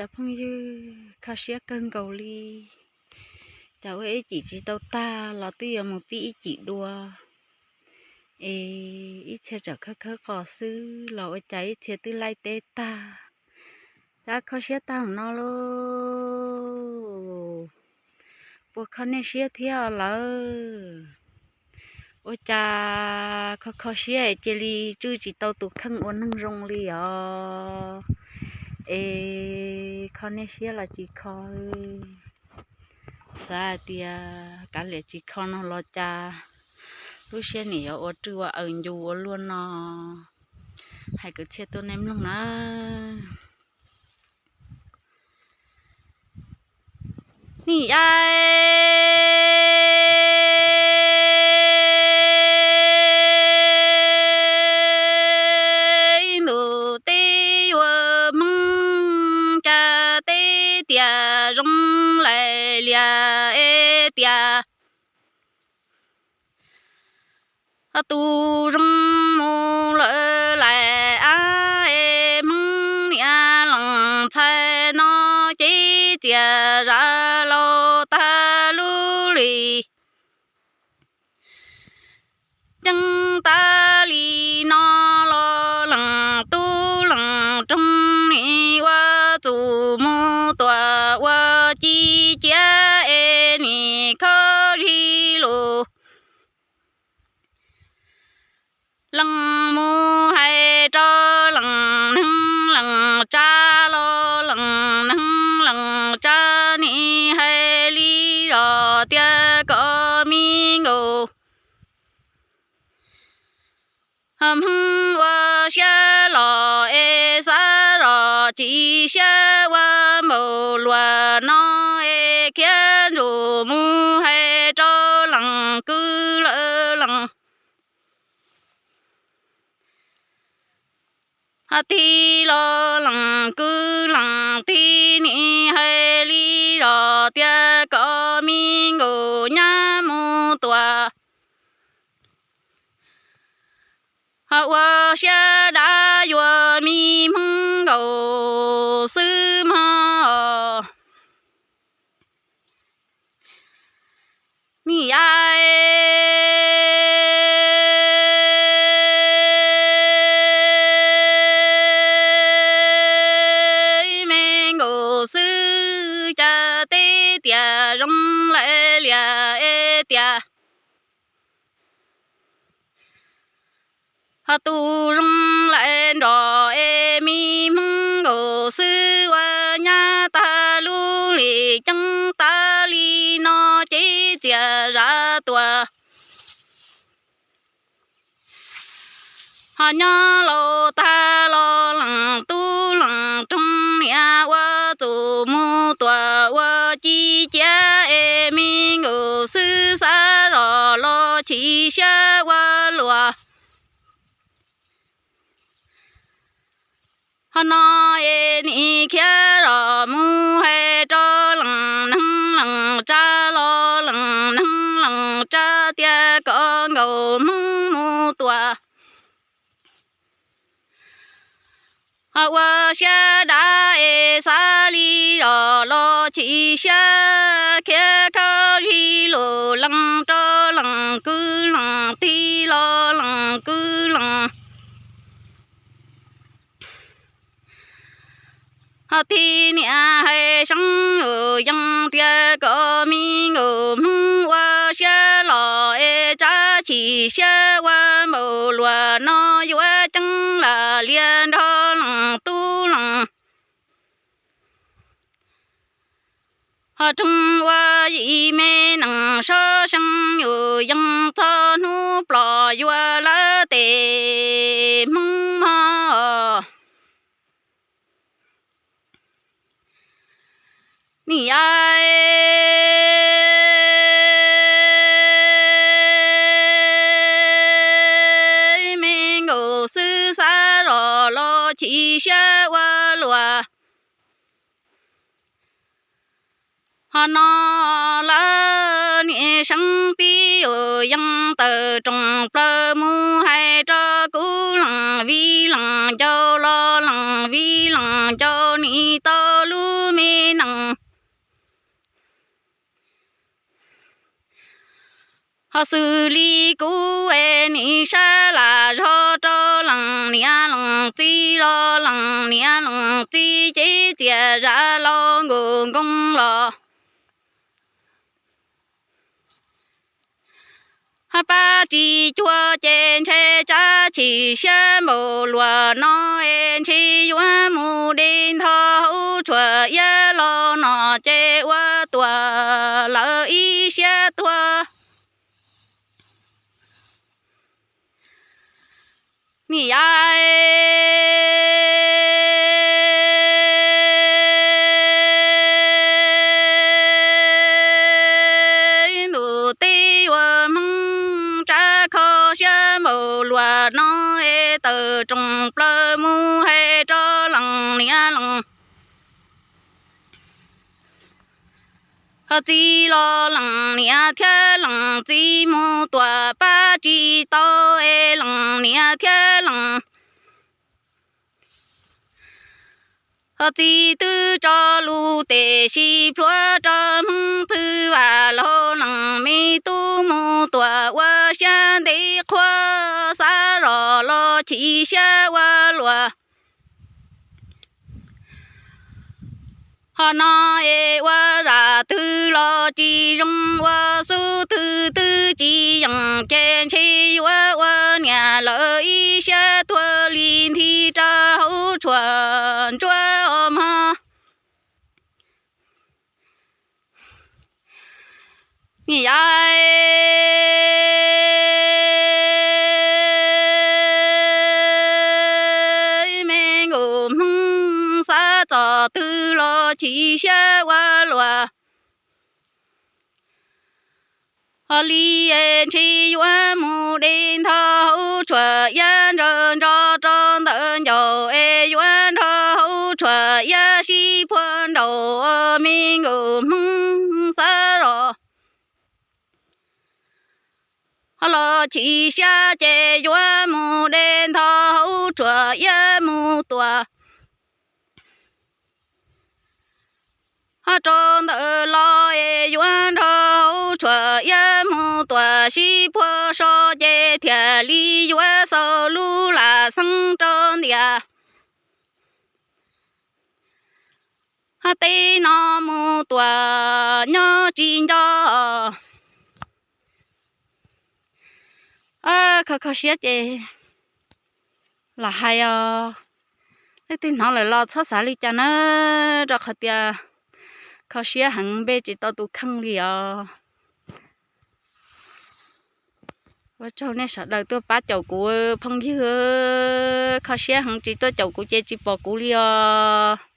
Cov phooj ywg, kho siab kawg nkaus li. Cas ua ib cim tsis tau tag los twb yuav mus pib ib cim dua, es ib txhia tseem khawb khawb qos xwb los ua cas ib txhia twb laij teb tag. Cas kho siab tag mus no lauj. Puas kho nej siab thiab lawm? Ua cas kho kho siab es cia li tswj tsis tau tus kheej ua neeg zoo li os? Es kho nej siab los tsis kho? Xav hais tias kav liam tsis kho no los cas lub siab nim yuav ua rwj ua aws ncu ua luaj no. Hais kwv txhiaj tuaj nej mloog na. Nim ya ib ntus teb yuav Hmoob, cas teb tias zoo laim lias es tias tus zoo mus lawm laim ab es Hmoob niam lees txhais no ces txias zam laus tag lub li. Ceeb tas li no los lees tub lees roog nim ua txus mus tuam ua ci ciav es nim kho zig lus. Lees mus hais rau lees neeg lees tsa los lees neeg lees tsa nim hais li zos tias kom me nkaus Hmoob ua siab los es xav zos tsis siab ua npaum luas no es khiav ntsum mus hais rau lees kwv lawv lees Ho tig los lees kwv lees tig nim hais li zos tias kom me nkaus nyab mus tuam. Ho ua siab dav yuav me Hmoob nkaus xwb mog. Nim ya me nkaus xwb cas teb tias zoo laim lias es tias ho tus zoo laim nrog es me Hmoob nkaus xwb ua nyab tag lub hlis ceeb tas li no ces txias zam tuam. Ho nyob laus tag los lees tub lees roog niam ua txus mus tuam ua ci ciav es me nkaus xwb xav zos los chim siab ua luas. Ho no es nim khiav zos mus hais rau lees neeg lees tsa los lees neeg lees tsa tias kom nkaus Hmoob mus tuam. Ho ua siab dav es xav li zos los chim siab khiav khawb zig lus lees rau lees kwv lees tig los lees kwv lees Ho tig niam hais seeb yus yees tias kom me nkaus Hmoob ua siab los es tsab chim siab ua npaum luas no yuav ceeb lam lias nrog lees tub lees Ho roog ua yim me nees sob seeb yus yees txog hnub plos yuav lawv tes Hmoob mog. Nim ya me nkaus xwb xav zos los chim siab ua luas. Ho no lawv niam seeb tib yus yees tawm roos plaws mus hais rau kuv lees vij lees ncaus los lees vij lees ncaus nim tau lub Ho xws li kuv es nim sab lam zog rau leej niam leej txiv los leej niam leej txiv ces txias zam los nkaus nkoos los. Ho pab tsis cuag ces ntshe tsab chim siab npaum luaj no es ntshe yuav mus de nthos hauv tshuaj iab los no ces ua tuag lawm ib siab tuag. Niam yau, ntuj teb ua Hmoob, tsab kho siab npaum luaj no es tawm rooj plaws mus hais rau leej niam leej ho txiv los leej niam thiab leej txiv mus tuam pab tsis tau es leej niam thiab leej ho txiv twb tso lus tes sib plhuav rau Hmoob txwv vam laug leej me tub mus tuam ua siab ntev qhuav xav zoj los chim siab ua luaj. Ho no es ua zam twg los tsis zoo, ua xub twg twg tsis yeem ces ntshe yuav ua niam lawm ib siab tuag li nthi rau hauv tshuaj ntsuab os mog. Niam yau, me nkauj Hmoob xav txog twg los chim siab ua luaj. Ho li es ntshe yuav mus de nthos hauv tshuaj iab ntsaws ntso rau ntawm ncauj es yuav nrog hauv tshuaj iab sib puag nraud, me nkauj Hmoob xav zoj ho los chim siab ces yuav mus de nthos hauv tshuaj iab mus tuam. Ho rau ntawm los es yuav nrog hauv tshuaj iab mus tuam sib puag so ces thiaj li yuav xaus lub lam xeeb rau ntiaj. Ho teb no mus tuam nyob tsis nco. Kho kho siab ces lam hais os, leej twg hnov lawm los txhob xav li cas na, rau qhov tias kho siab heev npe tsis tau tus kheej li os. Ua tsaug nej sawv daws tuaj pab caum kuv phooj ywg, kho siab heev tsis tuaj caum kuv ces tsis pom kuv li os.